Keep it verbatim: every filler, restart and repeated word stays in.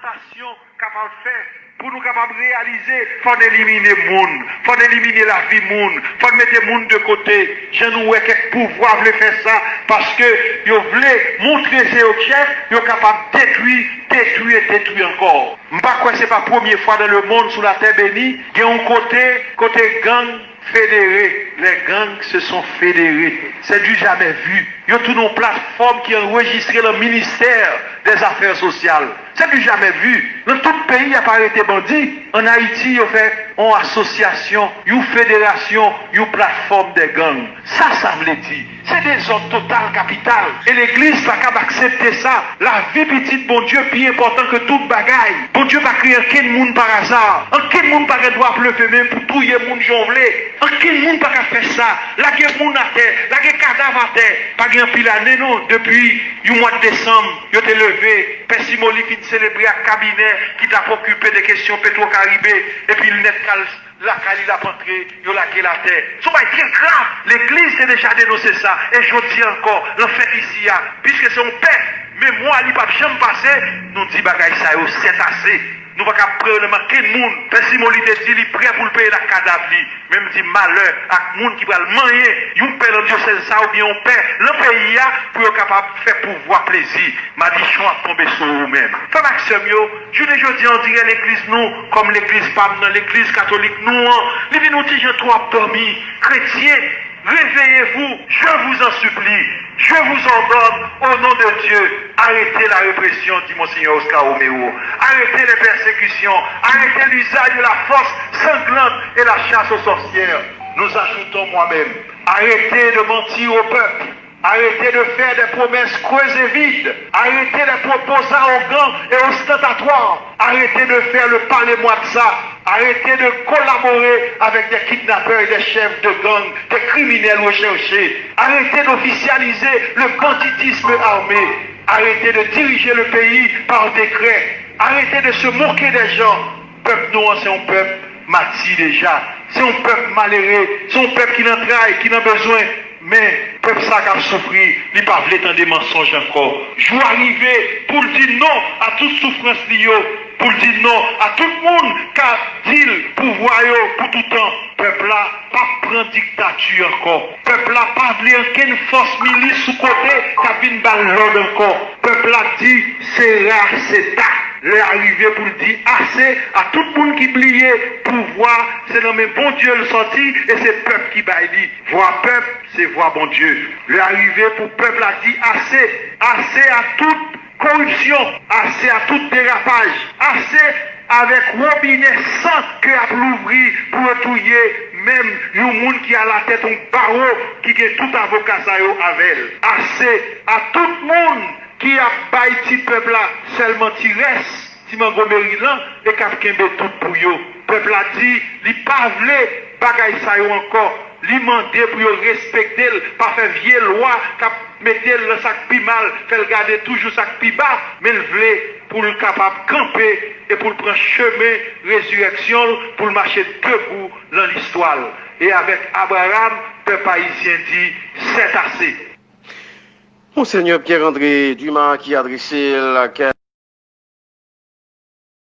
Nasyon kapab fè pou nou kapab reyalize, fò n elimine moun, fò n elimine lavi moun, fò n mete moun de kote. Jan nou wè kèk pouvwa vle fè sa, paske yo vle montre se yo k chèf, yo kapab detwi, detwi e detwi ankò. M pa kwè se pa premye fwa nan lemonn sou latè beni, gen yon kote, kote gang federe, les gangs se sont fédérés. C'est du jamais vu. Yo tounen yon platfòm ki anrejistre nan ministè dèzafè sosyal. C'est du jamais vu. Nan tout peyi y ap arete bandi. Ann Ayiti, yo fè yon asosyasyon, yon federasyon, yon platfòm de gang. Sa sa vle di? Se dezòd total kapital. E legliz pa kab aksepte sa. Lavi pitit Bondye pi enpòtan ke tout bagay. Bondye pa kreye ankenn moun pa aza. Ankenn moun pa gen dwa ap leve men pou touye moun jan w vle. Ankenn moun pa ka fè sa. Lage moun atè, lage kadav atè. Pa gen anpil ane non, depi yon mwa desanm, yo te leve, Pè Simoli fin selebre ak kabinè ki t ap okipe de kesyon Petwo Karibe, epi l nèt kal lakay li, l ap antre, yo lage l atè. Se yon bagay trè grav. Legliz te deja denonse sa. E jodi a ankò, nan fèt isi a, piske se yon pè, memwa li p ap janm pase, nou di bagay sa yo, sètase. Nou pa ka pran nan men kenn moun. Pè Simon, li te di li prè pou l peye l ak kadav li. Men m di malè ak moun ki pral manyen yon pè nan dyosèz sa oubyen yon pè nan peyi a pou yo kapab fè pouvwa plezi. Madichon ap tonbe sou ou menm. Frè m ak sè m yo, jounen jodi a, on dirè legliz nou, kòm legliz pa m nan, legliz katolik nou an, li vin yon ti jan twò ap dòmi. Kretyen, réveillez-vous, je vous en supplie, je vous ordonne, au nom de Dieu, arrêtez la répression, dit Monseigneur Oscar Romero. Arrêtez les persécutions, arrêtez l'usage de la force sanglante et la chasse aux sorcières. Nous ajoutons moi-même, arrêtez de mentir au peuple. Arrêtez de faire des promesses creuses et vides. Arrêtez les propos arrogants et ostentatoires. Arrêtez de faire le parlez-moi de ça. Arrêtez de collaborer avec des kidnappeurs et des chefs de gang, des criminels recherchés. Arrêtez d'officialiser le banditisme armé. Arrêtez de diriger le pays par décret. Arrêtez de se moquer des gens. Pèp nou an se yon pèp mati deja. Se yon pèp malere, se yon pèp ki nan tray, ki nan bezwen. Men, pèp sa k ap soufri, li pa vle tande mansonj ankò. Jou a rive pou l di non a tout soufrans li yo, pou l di non a tout moun k ap di l pouvwa yo pou toutan. Pèp la p ap pran diktati ankò. Pèp la pa vle ankenn fòs milis sou kote k ap vin ba l lòd ankò. Pèp la di, sera, seta. Lè a rive pou l di ase a tout moun ki bliye pouvwa se nan men Bondye l sòti e se pèp ki bay li. Vwa pèp, se vwa Bondye. Lè a rive pou pèp la di ase, ase a tout koripsyon, ase a tout derapaj, ase avèk wobinè san ke y ap louvri pou yo touye menm yon moun ki alatèt yon bawo ki gen tout avoka sa yo avè l. Ase a tout moun ki ap bay ti pèp la sèlman ti rès, ti mango Merilan e k ap kenbe tout pou yo. Pèp la di li pa vle bagay sa yo ankò. Li mande pou yo respekte l, pa fè vye lwa k ap mete l nan sa k pi mal, fè l gade toujou sa k pi ba, men l vle pou l kapab kanpe e pou l pran chemen rezirèksyon l, pou l mache debou nan listwa l. E avèk Abraham, pèp ayisyen di, sètase. Monseigneur Pierre André Dumas ki adrese l ak